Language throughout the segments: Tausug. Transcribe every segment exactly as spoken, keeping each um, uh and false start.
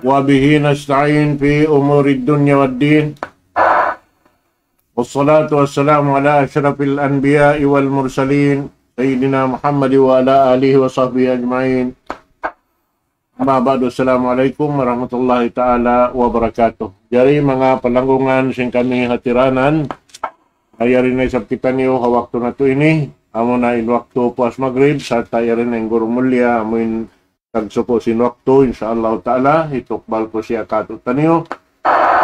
وبه نستعين في أمور الدنيا والدين. والصلاة والسلام على أشرف الأنبياء والمرسلين سيدنا محمد وعلى آله وصحبه أجمعين. أما بعد، السلام عليكم ورحمة الله تعالى وبركاته. Jari manga palanggungan sin kami hatiranan, yari na isab kitaniyu ha waktu natu' ini, amuna in waktu puas magrib, sarta' yari na in guru mulia, amuin tagsuku' sin waktu, insya Allah ta'ala, hitukbal ku siya kātu'niyu.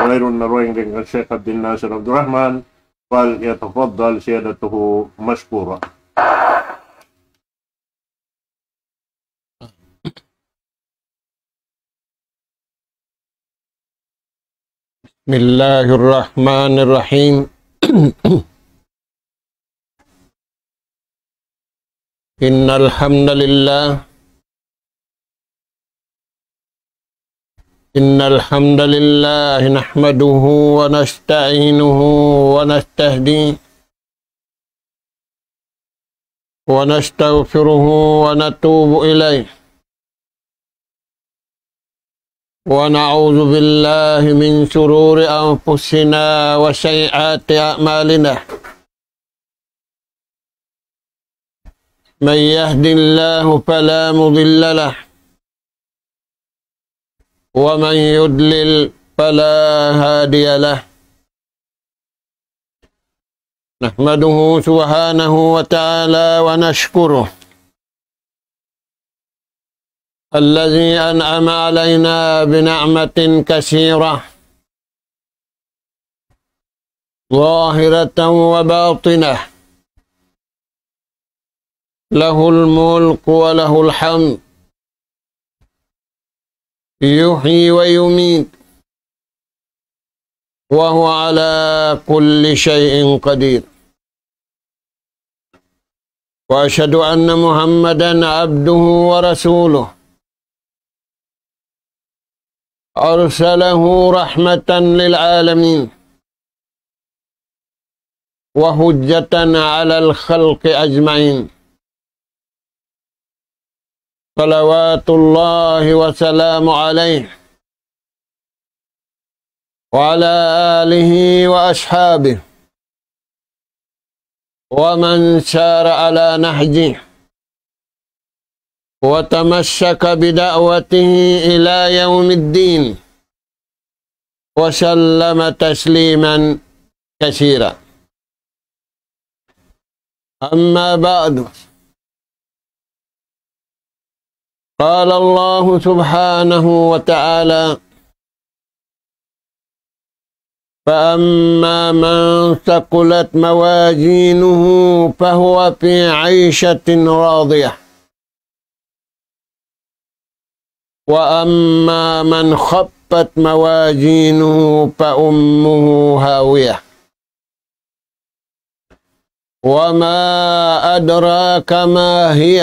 Wayruun na dugaing kan Sheikh Abdul Nasir Abdul Rahman, فليتفضل سيادته مشكورا. بسم الله الرحمن الرحيم. إن الحمد لله، إن الحمد لله نحمده ونستعينه ونستهديه ونستغفره ونتوب إليه، ونعوذ بالله من شرور أنفسنا وسيئات أعمالنا. من يهد الله فلا مضل له، ومن يضلل فلا هادي له. نحمده سبحانه وتعالى ونشكره الذي أنعم علينا بنعمة كثيرة ظاهرة وباطنة، له الملك وله الحمد، يحيي ويميت، وهو على كل شيء قدير. وأشهد أن محمدا عبده ورسوله، أرسله رحمة للعالمين وحجة على الخلق أجمعين، صلوات الله وسلامه عليه وعلى آله وأصحابه ومن سار على نهجه وتمسك بدعوته إلى يوم الدين، وسلم تسليما كثيرا. أما بعد، قال الله سبحانه وتعالى: فأما من ثقلت موازينه فهو في عيشة راضية، وأما من خفت موازينه فأمه هاوية، وما أدراك ما هي،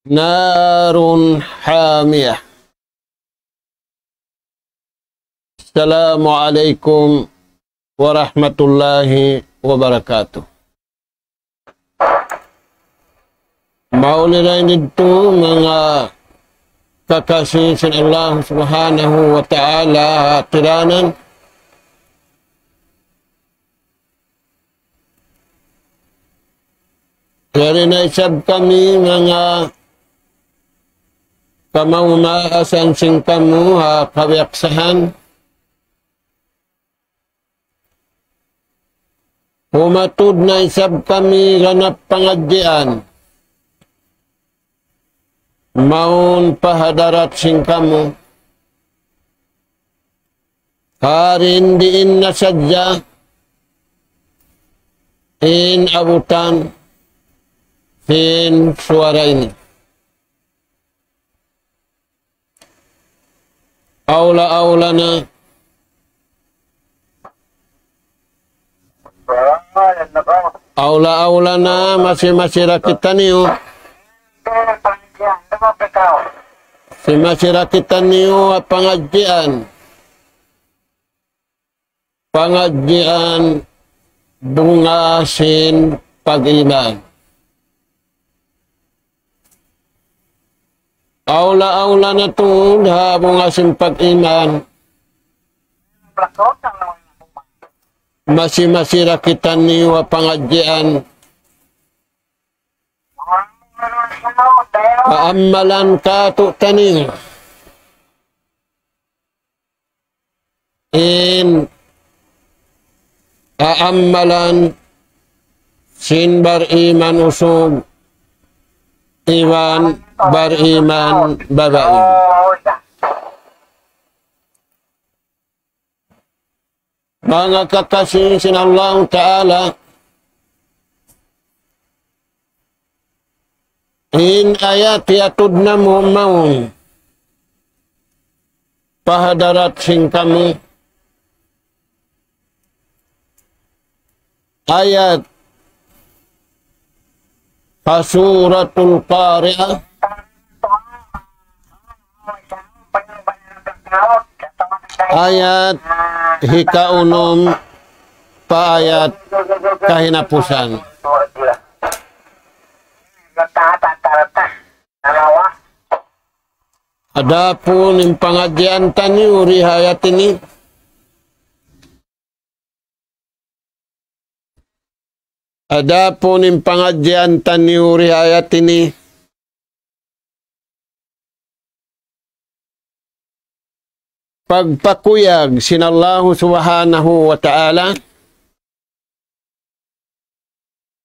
نار حامية. السلام عليكم ورحمة الله وبركاته. Mauli dayn didtu manga kakasi sin Allah Subhanahu wa Ta'ala hatiranan. Yari na isab kami manga kamaas-maasan sin kamu ha kabiyaksahan. Humatud na isab kami ganap pangadjian mawn pa hadarat sin kamu. Hariin diin na sadja in abutan sin suwara ini. Awla-awla na. Awla-awla na, masi-masi da kitaniyu. Masi-masi da kitaniyu ha pangadjian. Pangadjian bunga sin pag-iman. Awla-awla na tuud ha bunga sin pag-iman. Masi-masi da kitaniyu ha pangadjian. Paammalan kātu'niyu. In paammalan sin bariman usug iban bariman babai. Manga kakasi sin Allah Ta'ala, in ayat yatud namu' mawn pa hadarat sin kamu. Ayat pa Suratul Qari'ah. Ayat hikaunum pa ayat kahinapusan. Adapun in pangadjian taniyu di ha ayat ini, adapun in pangadjian taniyu di ha ayat ini, pagpakuyag sin Allahu Subhanahu wa Ta'ala,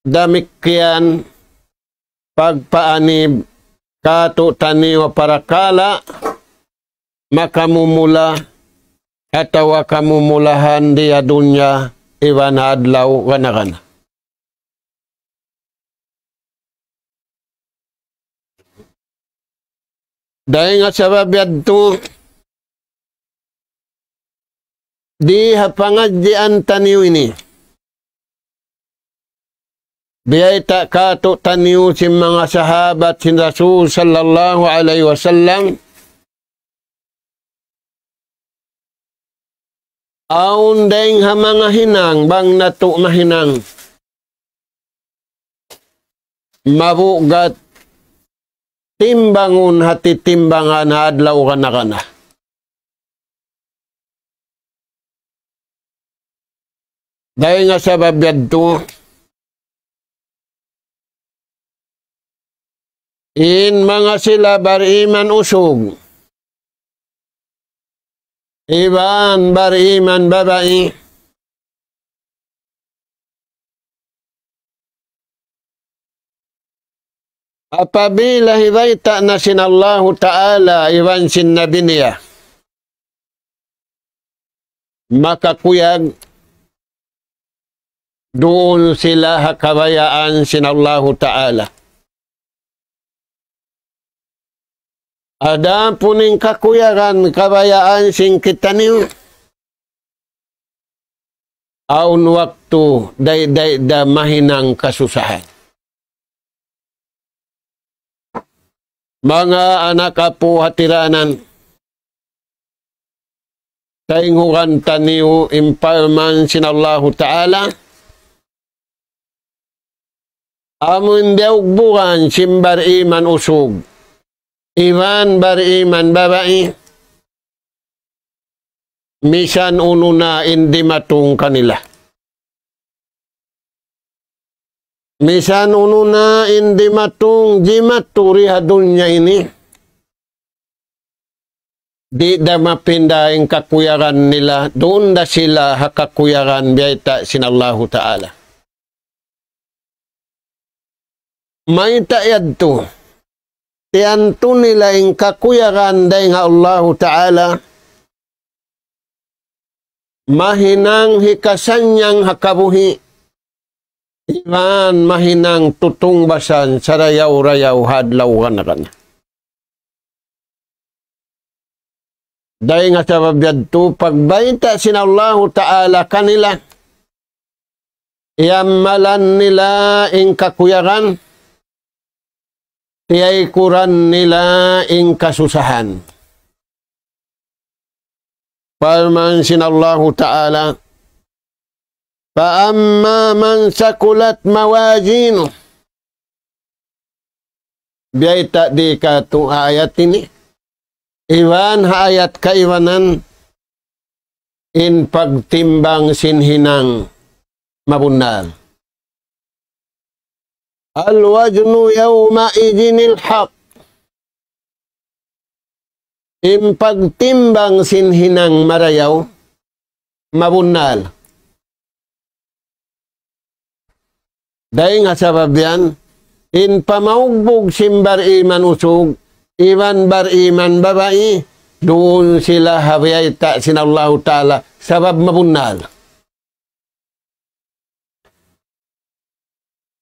damikkiyan pagpaanib kātu'niyu parakala' makamumula atawa kamumulahan di ha dunya iban ha adlaw gana-gana. Dayn ha sabab yadtu, di ha pangadjian taniyu ini, biyayta' kātu'niyu sin manga sahabat sin Rasul sallallahu alayhi wasallam, awn dayn ha manga hinang, bang natu' mahinang, mabugat timbangun ha titimbangan ha adlaw gana-gana. Dayn ha sabab yadtu, in manga sila bariman usug iban bariman babai, apabila hibayta' na sin Allahu Ta'ala iban sin Nabi niya, makakuyag duun sila ha kabayaan sin Allahu Ta'ala. Adapun in kakuyagan kabayaan sin kitaniyu, awn waktu dayday da mahinang kasusahan. Manga anak apu' ha tiranan, tayngugan taniyu in parman sin Allahu Ta'ala, amun diyugbugan sin bariman usug iban bariman babai, misan unu na in dimatung kanila. Misan unu na in dimatung, jimatu di ha dunya ini, di' da mapinda in kakuyagan nila, duun da sila ha kakuyagan biyayta' sin Allahu Ta'ala. Mayta' yadtu? Tiyantu nila in kakuyagan dayn ha Allahu Ta'ala, mahinang hikasannyang ha kabuhi', iban mahinang tutungbasan sarayaw-rayaw ha adlaw gana-gana. Dayn ha sabab yadtu, pagbayta' sin Allahu Ta'ala kanila, iyammalan nila in kakuyagan, tiyaykuran nila in kasusahan. Parman sin Allahu Ta'ala, فأما من ثقلت موازينه. Biyayta' di katu' ha ayat ini. Iban ha ayat kaibanan, in pagtimbang sin hinang mabunnal. الوزن يومئذ الحق. In pagtimbang sin hinang marayaw, mabunnal. Dayng ha sabab yan, in pamaugbug sin bariman usug, iban bariman babai, duun sila ha biyayta' sin Allahu Ta'ala, sabab mabunnal.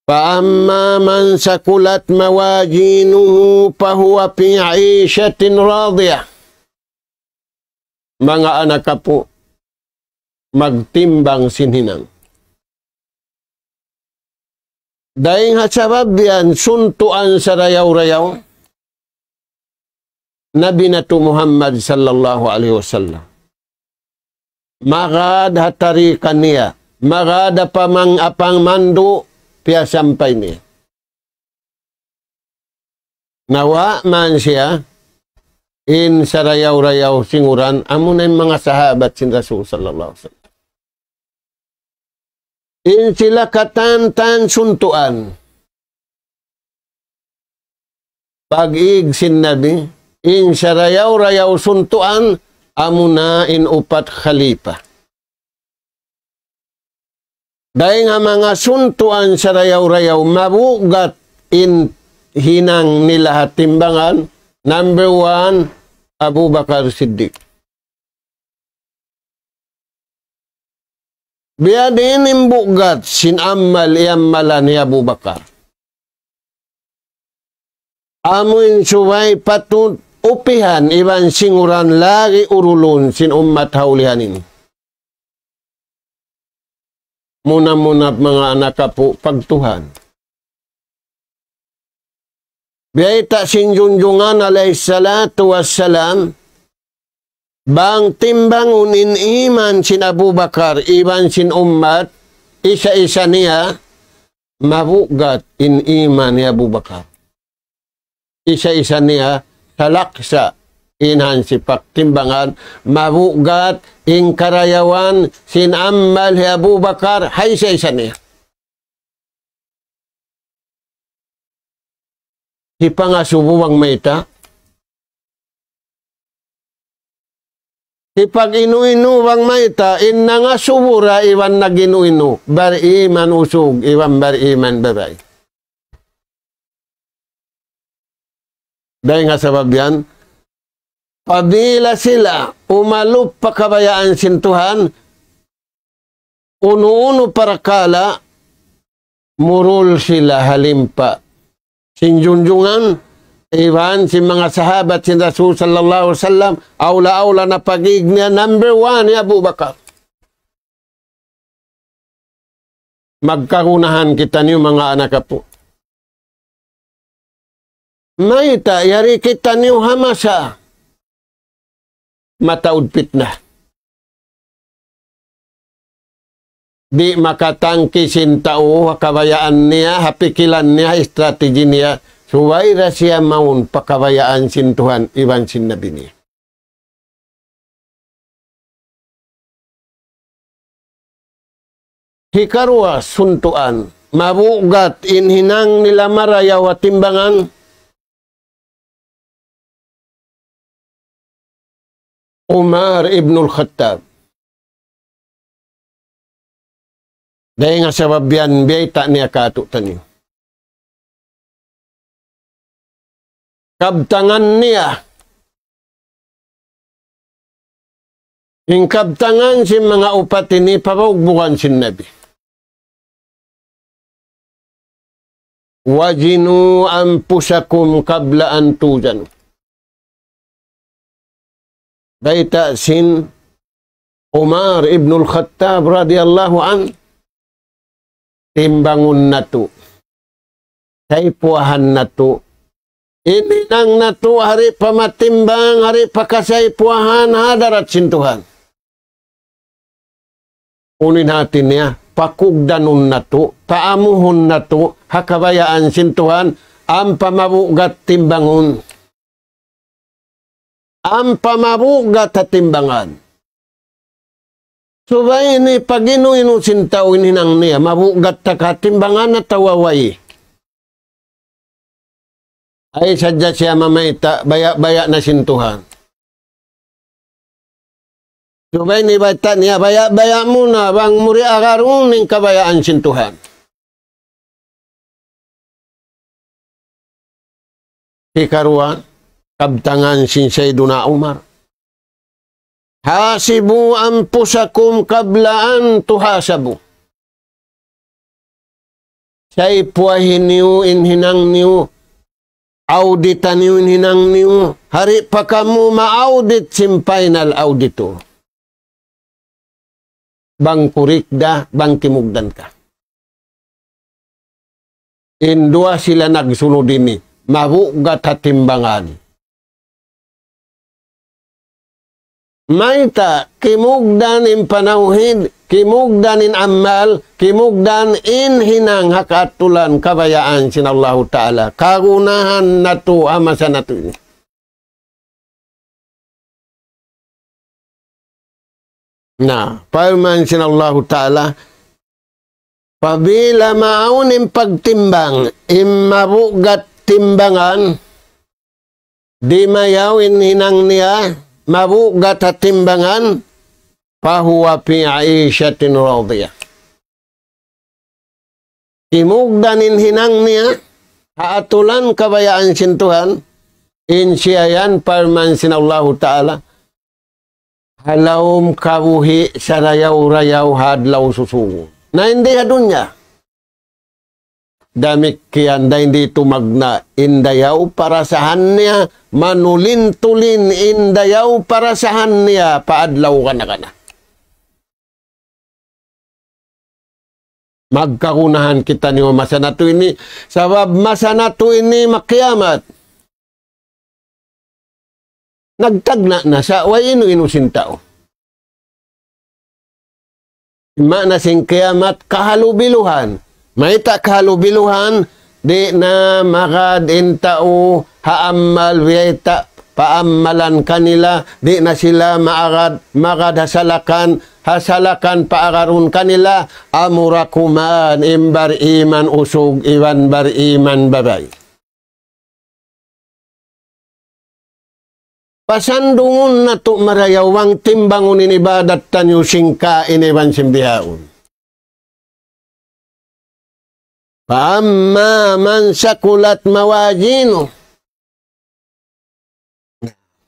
فأما من ثقلت موازينه فهو في عيشة راضية. Manga anak apu', magtimbang sin hinang. Dayng ha sabab yan suntuan sarayaw-rayaw Nabi natu' Muhammad sallallahu alayhi wasallam. Magad ha tarika niya, magad ha pamang-, ha pangmandu' piyasampay niya. Nawa' man siya, in sarayaw-rayaw singuran, amuna in manga sahabat sin Rasul sallallahu alayhi wasallam. In sila katan-tan suntuan. Pag-ig sin Nabi, in sarayaw-rayaw suntuan, amuna in upat khalifa. Dayng ha manga suntuan sarayaw-rayaw, mabugat in hinang nila ha timbangan, number one, Abu Bakar Siddiq. Biya' diin in bugat sin amal iyamalan hi Abu Bakar. Amu in subay patut upihan iban singuran lagi' urulun sin ummat ha ulihan ini. Muna-muna manga anak apu' pagtuhan. Biyayta' sin junjungan alayhi salatu wassalam, bang timbangun in iman sin Abu Bakar iban sin ummat, isa-isa niya, mabugat in iman hi Abu Bakar. Isa-isa niya, salaksa in hansipak timbangan, mabugat in karayawan sin amal hi Abu Bakar, ha isa-isa niya. Hipangasubu bang mayta'. Hipag-inu-inu bang mayta', in nangasubu ra iban nag-inu-inu, bariman usug, iban bariman babai. Dayng ha sabab yan, apabila sila umalup pa kabayaan sin Tuhan, unu-unu parakala', murul sila ha limpa sin junjungan, iban sin manga sahabat sin Rasul sallallahu alayhi wasallam, awla-awla na pag-ig niya number one hi Abu Bakar. Magkagunahan kitaniyu manga anak apu'. Mayta' yari kitaniyu ha masa mataud pitna. Di' makatangki sin tau ha kabayaan niya, ha pikilan niya, ha strategy niya, subay da siya mawn pa kabayaan sin Tuhan iban sin Nabi niya. Hikaruwa suntuan, mabugat in hinang nila marayaw ha timbangan, Umar ibnul Khattab. Dayng ha sabab yan biyayta' niya kātu'niyu. Kabtangan niya. In kabtangan sin manga upat ini pabaugbugan sin Nabi. وزنوا أنفسكم قبل أن توزنوا. Bayta' sin Umar ibnul Khattab radiyallahu anhu, timbangun natu'. Saypuahan natu'. In hinang natu' di' pa matimbang, di' pa kasaypuahan ha hadarat sin Tuhan. Unu in hāti niya, pakugdanun natu', paamuhun natu', ha kabayaan sin Tuhan, ampa mabugat timbangun. Ampa mabugat ha timbangan. Subay ini pag-inu-inu sin tau in hinang niya, mabugat ta ka timbangan atawa way. Ay sadja siya mamayta', baya'-baya' na sin Tuhan. Subay ini bayta' niya, baya'-baya' mu na, bang mu di' agarun in kabayaan sin Tuhan. Hikaruwa, kabtangan sin Sayyiduna Umar. حاسبوا أنفسكم قبل أن تحاسبوا. Saypuahi niyu in hinang niyu, audita niyu in hinang niyu, di' pa kamu ma-audit sin final auditor. Bang kurik da, bang kimugdan ka. In duwa sila nagsunud ini, mabugat ha timbangan. Mayta', kimugdan in panawhid, kimugdan in amal, kimugdan in hinang ha kaatulan kabayaan sin Allahu Ta'ala. Kagunahan natu' ha masa natu' ini. Na, parman sin Allahu Ta'ala, apabila maawn in pagtimbang, in mabugat timbangan, di' mayaw in hinang niya, mabugat ha timbangan, فهو في عيشة راضية. Kimugdan in hinang niya, ha atulan kabayaan sin Tuhan, in siya yan parman sin Allahu Ta'ala, ha lawm kabuhi' sarayaw-rayaw ha adlaw susungun. Na in di ha dunya. Damikkiyan, dayn di tumagna', in dayaw parasahan niya, manulin-tulin in dayaw parasahan niya, pa adlaw kana-kana. Magkagunahan kitaniyu ha masa natu' ini, sabab masa natu' ini makiyamat. Nagtagna' na sa' way inu-inu sin tau. Maana sin kiyamat kahalubiluhan. Mayta' kahalubiluhan, di' na magad in tau ha amal, biyayta' paamalan kanila, di' na sila maagad, magad ha salakan, ha salakan paagarun kanila, amura kuman in bariman usug iban bariman babai. Pasandungun natu' marayaw bang timbangun in ibadat taniyu sin kain iban sin bihaun. فأما من ثقلت موازينه.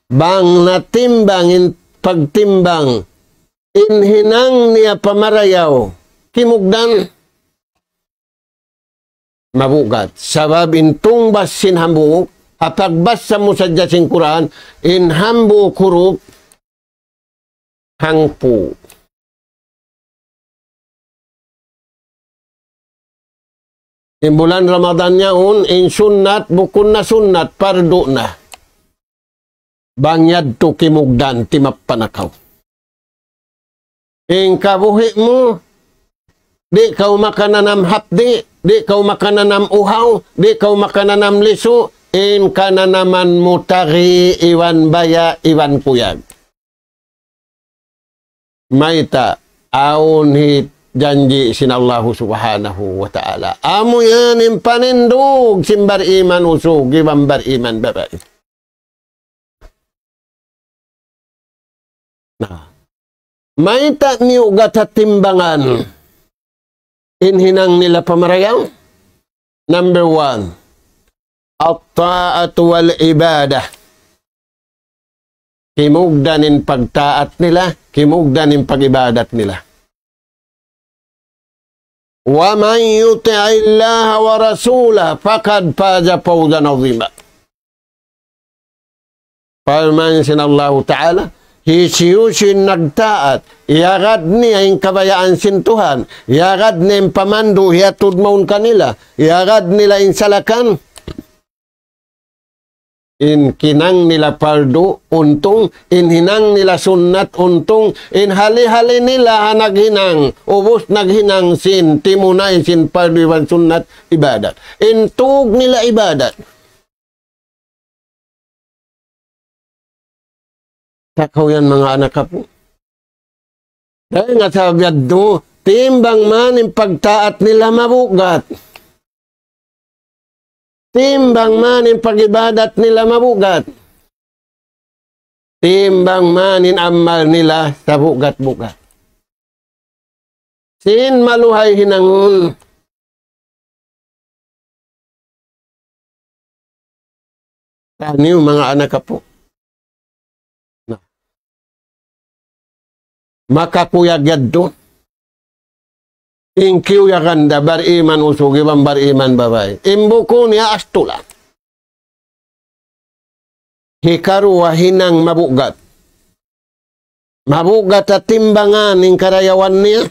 Bang natimbang in pagtimbang, in hinang niya pa marayaw, kimugdan, mabugat. Sabab in tungbas sin hambuuk, ha pagbasa mu sadja sin Qur'an, in hambuuk huruf, hangpu'. In bulan Ramadan yaun, in sunnat, bukun na sunnat, pardu na. Bang yadtu kimugdan, timappan na kaw. In kabuhi' mu, di' kaw makananam hapdi', di' kaw makananam uhaw, di' kaw makananam lisu', in kananaman mu tagi iban baya' iban kuyag. Mayta', awn hi janji' sin Allahu Subhanahu wa Ta'ala. Amu yan in panindug sin bariman usug iban bariman babai. Na, mayta' miyugat ha timbangan in hinang nila pa marayaw? Number one, الطاعة والعبادة. Kimugdan in pagtaat nila, kimugdan in pag-ibadat nila. ومن يطع الله ورسوله فقد فاز فوزا عظيما. Parman sin Allahu Ta'ala, hisiyu-siyu in nagtaat, iyagad niya in kabayaan sin Tuhan, iyagad niya in pamandu' hiyatud mawn kanila, iyagad nila in salakan, In hinang nila pardu, untung, in hinang nila sunnat, untung, in hali-hali nila ha naghinang, ubus naghinang sin, timunay sin pardu iban sunnat, ibadat. In tug nila ibadat. Takaw yan, manga anak apu'. Dayn ha sabab yadtu, timbang man in pagtaat nila mabugat. Timbang man in pag-ibadat nila mabugat. Timbang man in amal nila sabugat-bugat. Sin maluhay hinangun. Taniyu, manga anak apu'. Na. Makakuyag yadtu. In kiyuyagan da bariman usug iban bariman babai. In buku niya astu la. Hikaruwa hinang mabugat. Mabugat ha timbangan in karayawan niya.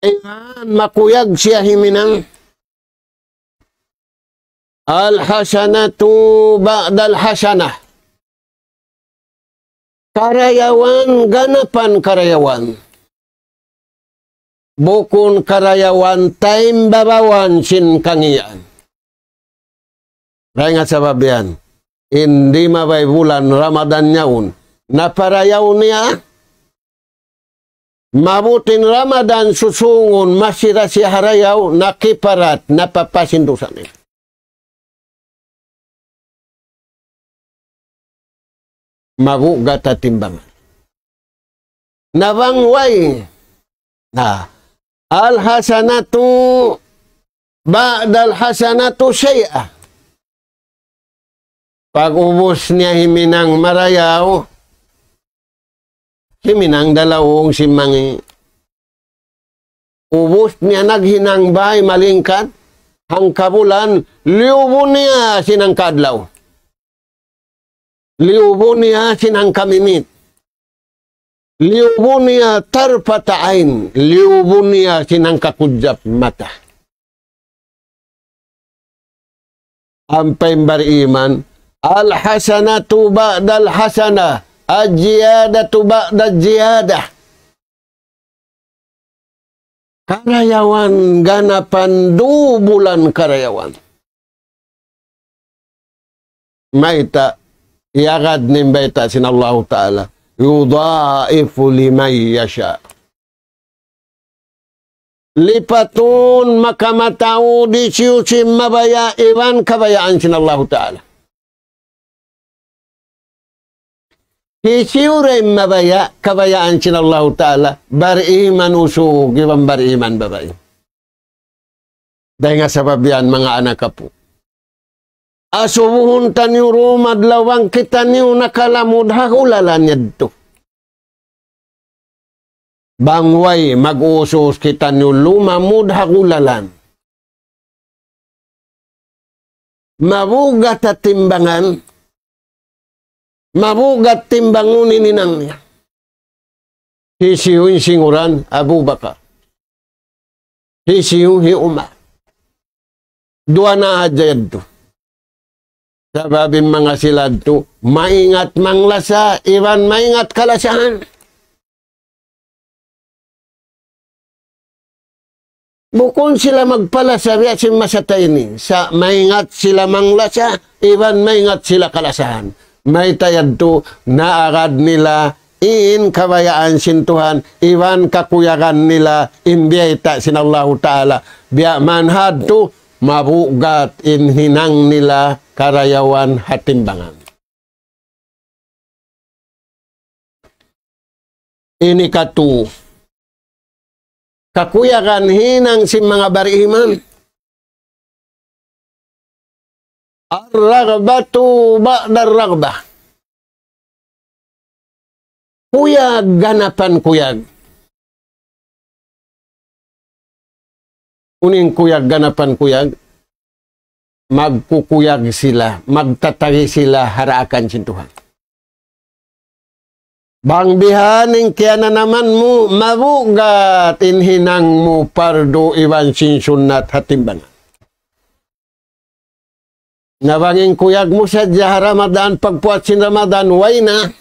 Iban makuyag siya himinang. Al-hasanatu ba'dal hasanah. Karayawan, ganapan karayawan. Bukun karayawan taimbabawan sin kangīan. Dayn ha sabab yan, in di' mabaya' bulan Ramadan yaun, naparayaw niya, mabutin Ramadan susungun, masira siya harayaw, nakiparat, napapas in dusa niya. Mabugat ha timbangan. Na bang way. Na. Al-hasanatu ba'dal hasanatu shay'a. Pag-ubus niya himinang marayaw, himinang da laung sin mangī'. Ubus niya naghinang bay malingkat, hangka bulan, liyubu niya sin hangka adlaw. Liyubu niya sin hangka minit. Liyubu niya tarfata ain. Liyubu niya sin hangka kujap mata. Ampa in bariman, al-hasanatu ba'dal hasanah, az-ziyadatu ba'daz-ziyadah. Karayawan ganapan dubulan karayawan. Mayta', iyagad in bayta' sin Allahu Ta'ala. يضاعف لمن يشاء. Lipatun makamataud hisiyu-siyu in mabaya' iban kabayaan sin Allahu Ta'ala. Hisiyu da in mabaya' kabayaan sin Allahu Ta'ala, bariman usug iban bariman babai. Dayn ha sabab yan, manga anak apu'. Asubuhun taniyu dum adlaw bang kitaniyu nakalamud ha hulalan yadtu. Bang way mag-usus kitaniyu lumamud ha hulalan. Mabugat ha timbangan, mabugat timbangun in hinang niya. Hisiyu in singuran Abu Bakar. Hisiyu hi Umar. Duwa na hadja yadtu. Sabab in manga sila yadtu, maingat manglasa, iban maingat kalasahan. Bukun sila magpalasa biya' sin masa ta ini. Sa' maingat sila manglasa, iban maingat sila kalasahan. Mayta' yadtu, naagad nila in kabayaan sin Tuhan, iban kakuyagan nila in biyayta' sin Allahu Ta'ala. Biya' man hadtu, mabugat in hinang nila karayawan ha timbangan. Ini katu. Kakuyagan hinang sin manga bariman. Ar-raghbatu ba'dar raghbah. Kuyag ganapan kuyag. Unu in kuyag ganapan kuyag, magkukuyag sila, magtatagi sila ha daakan sin Tuhan. Bang bihan in kiyananaman mu, mabugat in hinang mu pardu iban sin sunnat ha timbangan. Na bang in kuyag mu sadja ha Ramadan, pagpuas sin Ramadan, way na.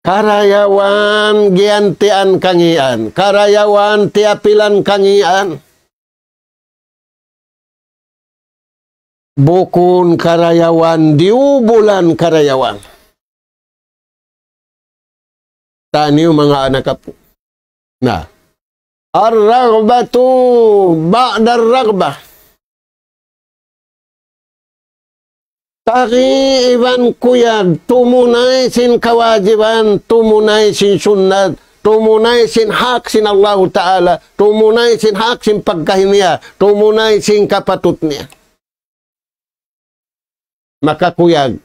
Karayawan giyantian kangīan. Karayawan tiyapilan kangīan. Bukun karayawan diyubulan karayawan. Taniyu manga anak apu'. Na. الرغبة بعد الرغبة. Tagi iban kuyag, tumunay sin kawajiban, tumunay sin sunnat, tumunay sin hak sin Allahu Ta'ala, tumunay sin hak sin pagkahi niya, tumunay sin kapatut niya. Makakuyag.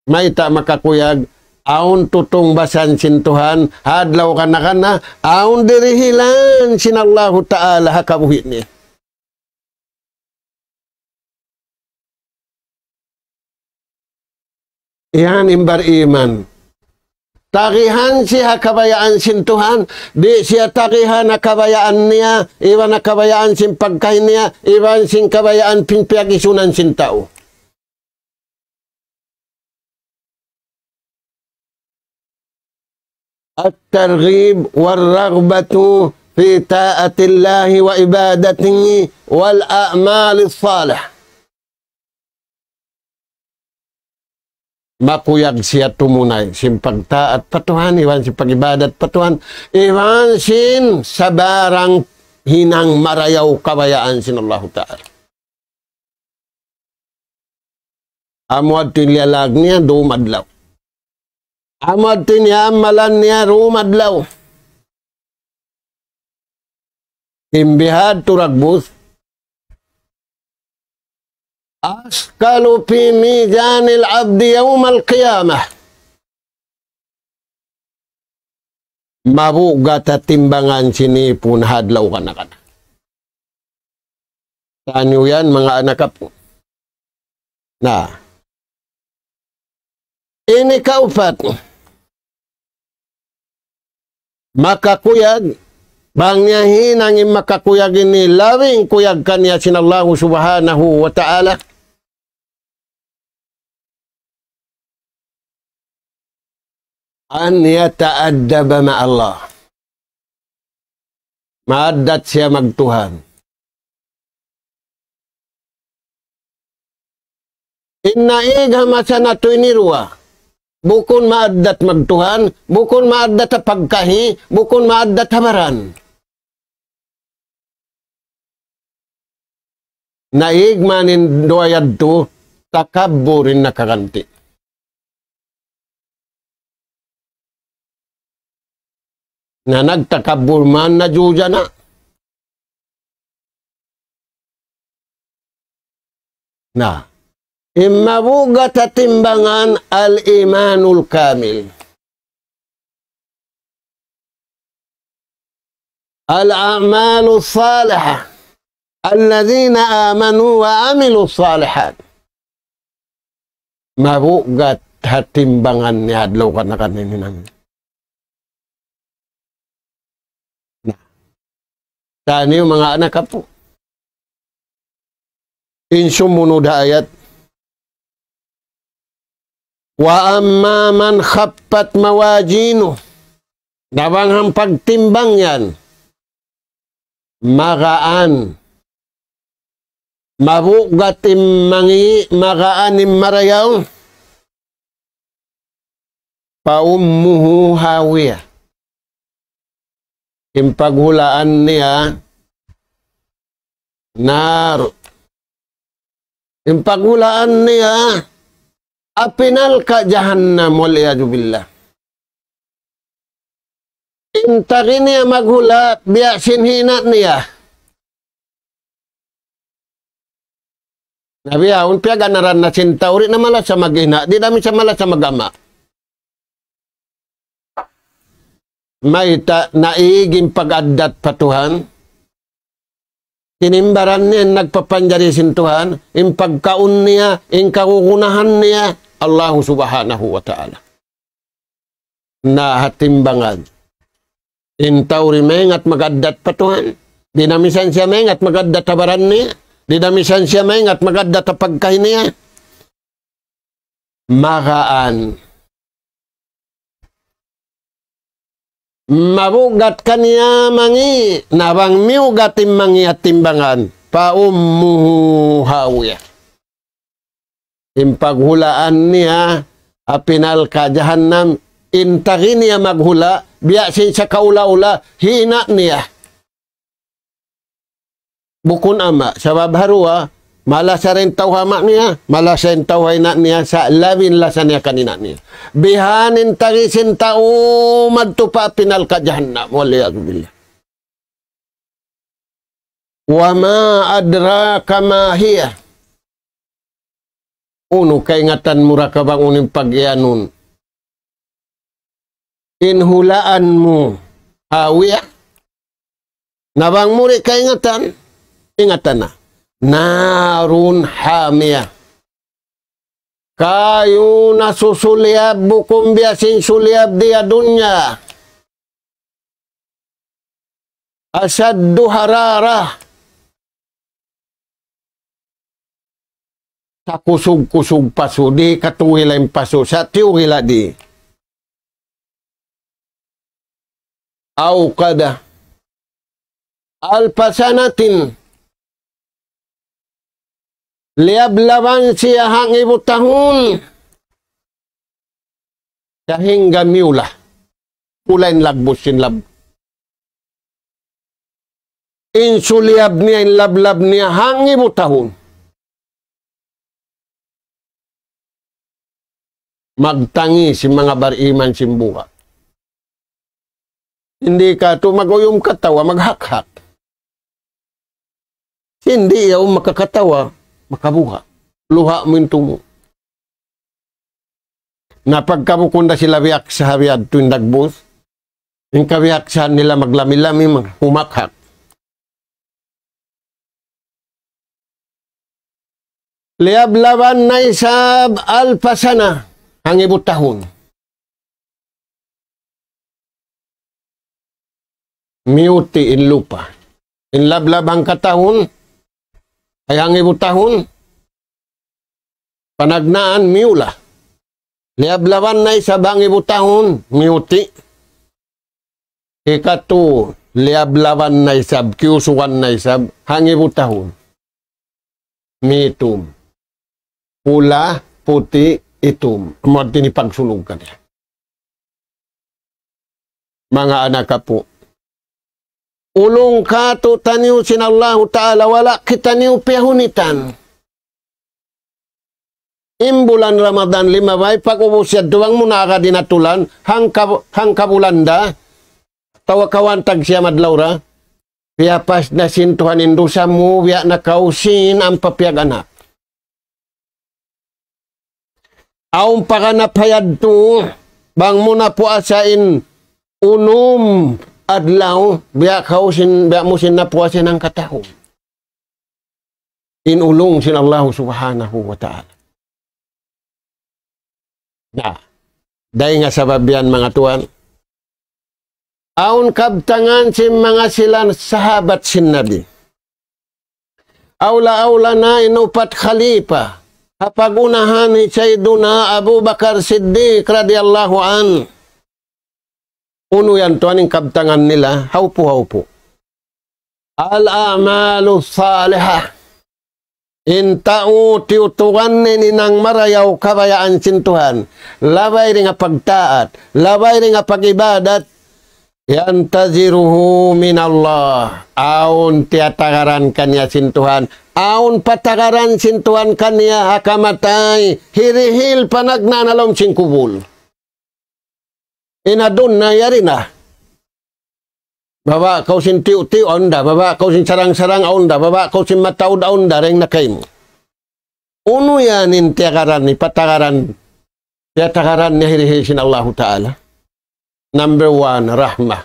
Mayta' makakuyag? Awn tutungbasan sin Tuhan, ha adlaw kana-kana, awn dirihilan sin Allahu Ta'ala ha kabuhi' niya. Yan in bariman. Tagihan siya ha kabayaan sin Tuhan, di' siya tagihan ha kabayaan niya, iban ha kabayaan sin pagkahi niya, iban sin kabayaan sin piyag-isunan sin tau. الترغيب والرغبة في طاعة الله وعبادته والأعمال الصالحة. Makuyag siya tumunay sin pagtaat pa Tuhan, iban sin pag-ibadat pa Tuhan, iban sin sabarang hinang marayaw kabayaan sin Allahu Ta'ala. Amu adtu in liyalag niya, dum adlaw. Amu adtu in amalan niya, dum adlaw. In bihadtu dagbus. أثقل في ميزان العبد يوم القيامة. Mabugat ha timbangan sin ipun ha adlaw kana-kana. Taniyu yan, manga anak apu'. Na. Ini kaupat. Makakuyag, bang niya hinang in makakuyag ini, labi in kuyag kaniya sin Allahu Subhanahu wa Ta'ala. أن يتأدب مع الله. Maaddat siya magtuhan. In naig ha masa natu' ini duwa. Bukun maaddat magtuhan, bukun maaddat ha pagkahi, bukun maaddat ha baran. Naig man in duwa yadtu, takabbur in nakaganti. Na nagtakabbur man na juja na. Na, in mabugat ha timbangan الإيمان الكامل. الأعمال الصالحة. الذين آمنوا وعملوا الصالحات. Mabugat ha timbangan niya adlaw kana-kana ini nang. Na. Taniyu manga anak apu'. In sumunud ha ayat. وأما من خفت موازينه. Na bang ha pagtimbang yan. Magaan. Mabugat in mangi', magaan in marayaw. فأمه هاوية. In paghulaan niya, nar. In paghulaan niya, api narka' jahannam, والعياذ بالله. In tagi niya maghula', biya' sin hinang niya. Na biya' awn piyaganaran na sin tau, di' na malasa maghina', di' na minsan malasa mag-ama'. Mayta', naig in pag-addat pa Tuhan. Tinimbaran niya in nagpapanjari sin Tuhan, in pagkaun niya, in kagunahan niya, Allahu Subhanahu wa Ta'ala. Na ha timbangan. In tau di' maingat mag-addat pa Tuhan. Di' na misan siya maingat magad da ta baran niya. Di' na misan siya maingat magad da ta pagkahi niya. Magaan. Mabugat kaniya mangi', na bang miyugat in mangi' ha timbangan, فأمه هاوية. In paghulaan niya, api narka' jahannam, in tagi niya maghula', biya' sin sakaula-ula, hina' niya. Bukun ama', sabab ha duwa, malasa in tau ha ama' niya, malasa in tau ha ina' niya, sa' labi in lasa niya kan ina' niya. Bihan in tagi sin tau madtu pa api narka' jahannam, والعياذ بالله. وما أدراك ما هي. Unu kaingatan mu ra ka bang unu in pag-iyanun? In hulaan mu, هاوية. Na bang mu di' kaingatan, ingatan na. نار حامية. Kayu nasusuliyab, bukun biya' sin suliyab di ha dunya. أشد حرارة. Sakusug-kusug pasu', di' katuwi la in pasu', sa' tiyuwi la di'. أوقد ألف سنة. Liyab-laban siya hangibu tahun. Sahingga miyula. Pula in lagbus sin lab-. In suliyab niya, in lablab niya, hangibu tahun. Magtangis in manga bariman sin buga'. Di' katu' mag-uyum katawa, maghakhak. Di' yaun makakatawa, makabuga'. Luha' mu in tumu'. Na pagka bukun da sila biyaksa ha biyadtu in dagbus, in kabiyaksahan nila maglami-lami, mag-, humakhak. Liyab-laban na isab alfa sana, hangibu tahun. Miyuti' in lupa'. In lablab hangkatahun, ay hangibu tahun, panagnaan miyula'. Liyab-laban na isab hangibu tahun, miyuti'. Hikatu, liyab-laban na isab, kiyusugan na isab, hangibu tahun. Mitum. Pula, puti', itum. Amu ini pagsulug kaniya. Manga anak apu'. Ulung katu'taniyu sin Allahu Ta'ala, wala' kitaniyu piyahunitan. In bulan Ramadan limabay, pag-ubus yadtu bang mu na agad in atulan, hangka-, hangkabulan da, atawa kawhaan tagsiya madlaw ra, piyapas na sin Tuhan in dusa mu, biya' na kaw sin ampa piyag-anak. Awn pa ka na pa yadtu, bang mu na puasa in unum adlaw, biya' kaw sin, biya' mu sin na puasa in hangkatahun. In ulung sin Allah Subhanahu wa Ta'ala. Na, dayn ha sabab yan, manga tuwan, awn kabtangan sin manga sila sahabat sin Nabi. Awla-awla na in upat khalifa. Ha pag-unahan hi Sayyiduna Abu Bakar Siddiq radiyallahu anhu. Unu yan tuwan in kabtangan nila, haupu-haupu. الأعمال الصالحة. In tau tiyutukan niya in hinang marayaw kabayaan sin Tuhan. Labay dayn ha pagtaat, labay dayn ha pag-ibadat. ينتظره من الله. Awn tiyatagaran kaniya sin Tuhan. Awn patagaran sin Tuhan kaniya ha kamatay. Hirihil panagnaan ha lawm sin kubul. In ha dunya yari na. Baba' kaw sin tiyu'-tiyu', awn da. Baba' kaw sin sarang-sarang, awn da. Baba' kaw sin mataud, awn da. Dayn na kaymu. Unu yan in tiyagaran, ipatagaran, tiyatagaran niya hirihil sin Allahu Ta'ala. Number one, rahmah.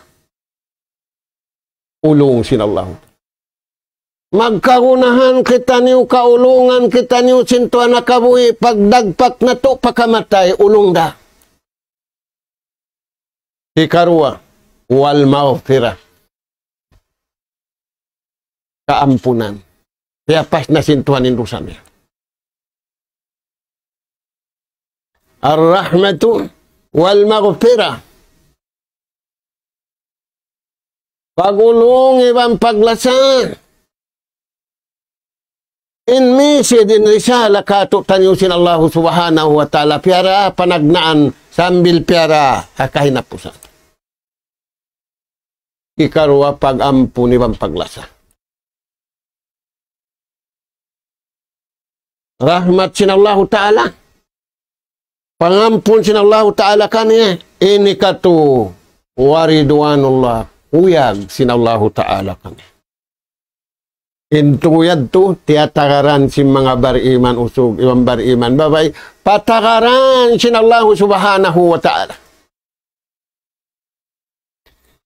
Ulung sin Allahu Ta'ala. Magkagunahan kitaniyu, kaulungan kitaniyu sin Tuhan nakabuhi', pagdagpak natu' pa kamatay, ulung da. Hikaruwa, والمغفرة. kaampunan. Piyapas na sin Tuhan in dusa niya. Ar-rahmatu wal maghfirah. Pagulung iban paglasa. In message, in risala kātu'niyu sin Allahu Subhanahu wa Ta'ala, piyara panagnaan sambil piyara ha kahinapusan. Hikaruwa, pag-ampun iban paglasa. Rahmat sin Allahu Ta'ala. Pangampun sin Allahu Ta'ala kaniya. Ini katu wa ridwanullah. Kuyag sin Allahu Ta'ala kaniya. In tū yadtu, tiyatagaran sin manga bariman usug, iban bariman babai, patagaran sin Allahu Subhanahu wa Ta'ala.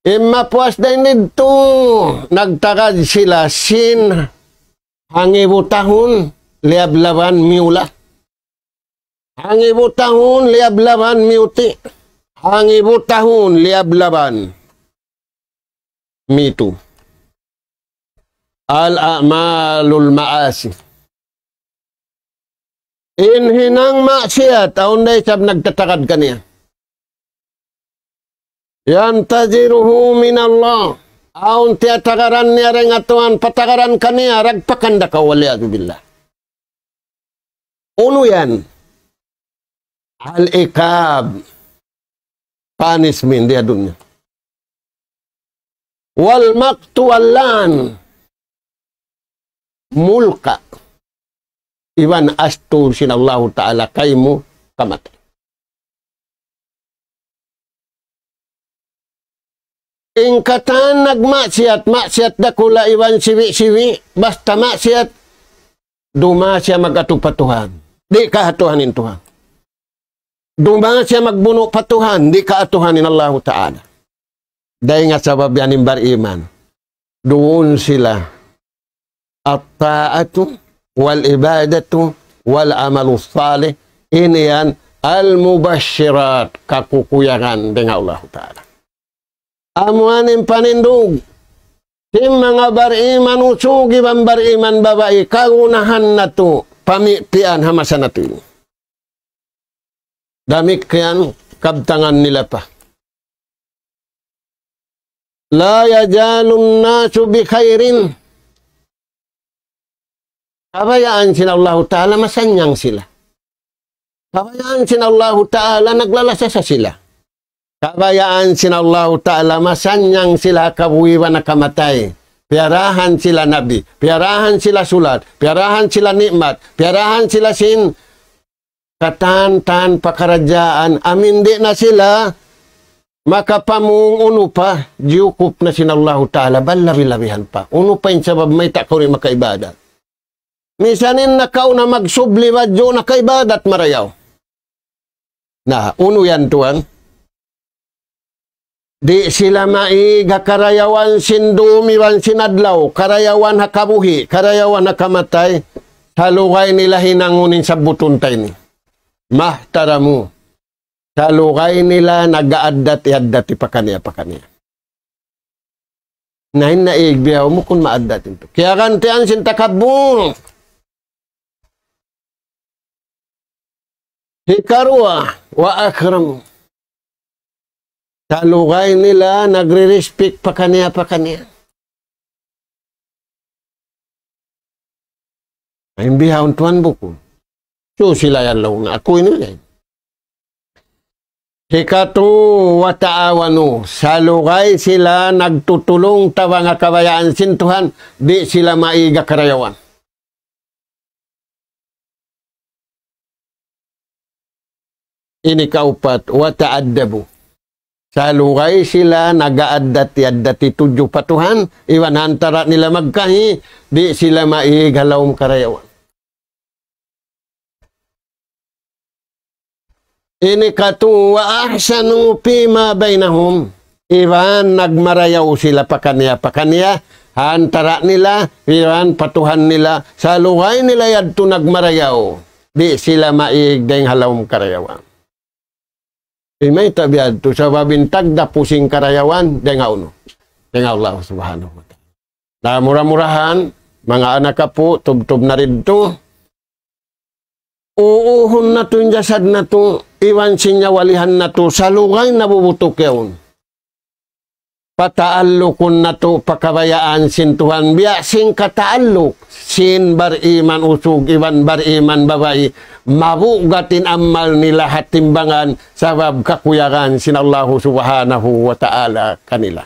In mapuas dayn didtu, nagtagad sila sin hangibu tahun, liyab laban miyula. Hangibu tahun, liyab laban miyuti'. Hangibu tahun, liyab laban mitu. Al-a'malul ma'asi. In hinang maksiat, awn da isab nagtatagad kaniya. Yantaziruhu minallah. Awn tiyatagaran niya dayn ha Tuhan, patagaran kaniya, dagpakan da kaw, wal iyadhu billah. Unu yan? Al-iqab. Punishment di ha dunya. Wal maqtu wal la'n. Mulka'. Iban astul sin Allahu Ta'ala kaymu kamatay. In katan nagmaksiat, maksiat dakula' iban siwi'-siwi', basta maksiat, duma siya mag-atu pa Tuhan. Di' kaatuhan in Tuhan. Duma siya magbunu' pa Tuhan, di' kaatuhan in Allahu Ta'ala. Dayn ha sabab yan in bariman. Duun sila. At-ta'atu wal ibadatu wal amalu salih. Ini yan al-mubashirat, kakukuyagan dayn ha Allahu Ta'ala. Amu yan in panindug sin manga bariman usug iban bariman babai, kagunahan natu', pamipian ha masa natu' ini. Damikkiyan kabtangan nila pa. La yazalun nasu bi khairin. Kabayaan sin Allahu Ta'ala masannyang sila. Kabayaan sin Allahu Ta'ala naglalasa-lasa sila. Kabayaan sin Allahu Ta'ala masannyang sila kabuhi' iban ha kamatay. Piyarahan sila nabi, piyarahan sila sulat, piyarahan sila ni'mat, piyarahan sila sin katan-katan pakaradjaan, amu in di' na sila makapamung unu pa, jiyukup na sin Allahu Ta'ala, bal labi-labihan pa. Unu pa in sabab mayta' kaw di' makaibadat. Misan in nakauna magsubli, badju' nakaibadat marayaw. Na, unu yan tuwan? Di' sila maig ha karayawan sin dum iban sin adlaw, karayawan ha kabuhi', karayawan ha kamatay, salugay nila hinangun in sabbutun ta ini. Mahtaramu. Salugay nila nag-aaddat-addati pakaniya-pakaniya. Na in naig bihaun bukun maaddat yadtu. Kiyagantian sin takabbur. Hikaruwa, wa akramu. Salugay nila nagre-respect pakaniya-pakaniya. Ay, in bihaun tuwan bukun. So, sila yan laung na aku ini yan. Hikatu, wa ta'awanu. Salugay sila nagtutulung tabang ha kabayaan sin Tuhan, di' sila maig ha karayawan. Ini kaupat, wa ta'addabu. Salugay sila nag-aaddat-addati tudju pa Tuhan, iban ha antara' nila magkahi, di' sila maig ha lawm karayawan. Ini katu, wa ahsanu fima baynahum. Iban nagmarayaw sila pakaniya-pakaniya, ha antara' nila, iban pa Tuhan nila, salugay nila yadtu nagmarayaw. Di' sila maig dayn ha lawm karayawan. Di' mayta' biya' yadtu, sabab in tagdapu sin karayawan, dayn ha unu? Dayn ha Allah Subhanahu wa Ta'ala. Na mura-murahan, manga anak apu', tubtub na ridtu. Uuhun natu' in jasad natu', iban sin nyawalihan natu', salugay na bubutuk yaun. Pataallukun natu' pa kabayaan sin Tuhan, biya' sin kataalluk sin bariman usug iban bariman babai, mabugat in amal nila ha timbangan, sabab kakuyagan sin Allahu Subhanahu wa Ta'ala kanila.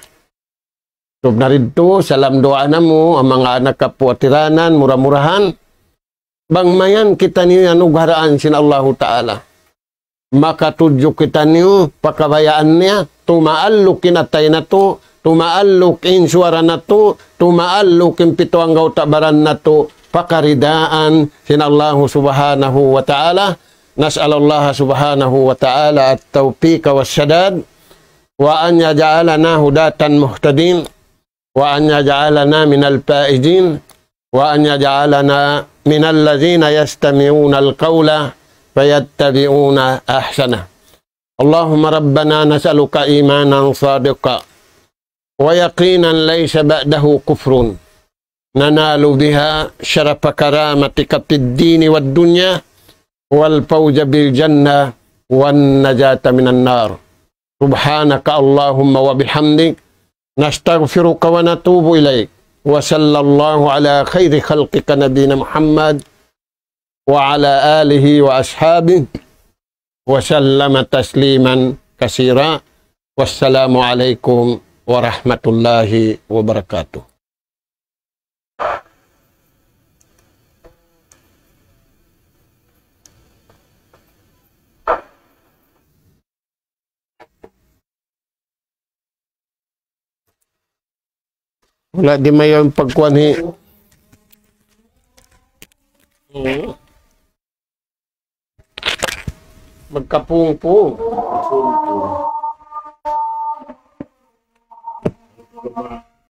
Tub na ridtu, salam duwaa namu', ha manga anak apu' ha tiranan, mura-murahan. Bang mayan kitaniyu iyanugharaan sin Allahu Ta'ala. Makatudju kitaniyu pa kabayaan niya, tumaalluk in atay natu', tumaalluk in suwara natu', tumaalluk in pitu anggawta' baran natu', pa karidaan sin Allahu Subhanahu wa Ta'ala. نسأل الله سبحانه وتعالى التوفيق والسداد، وأن يجعلنا هداة مهتدين، وأن يجعلنا من الفائزين، وأن يجعلنا من الذين يستمعون القول فيتبعون أحسنه. اللهم ربنا نسألك إيمانا صادقا ويقينا ليس بعده كفر، ننال بها شرف كرامتك في الدين والدنيا، والفوز بالجنة، والنجاة من النار. سبحانك اللهم وبحمدك، نستغفرك ونتوب إليك. وصلى الله على خير خلقك نبينا محمد وعلى آله وأصحابه وسلم تسليما كثيرا. والسلام عليكم ورحمة الله وبركاته. Wala' di' mayan pagkuhan hi. Magkapungpung.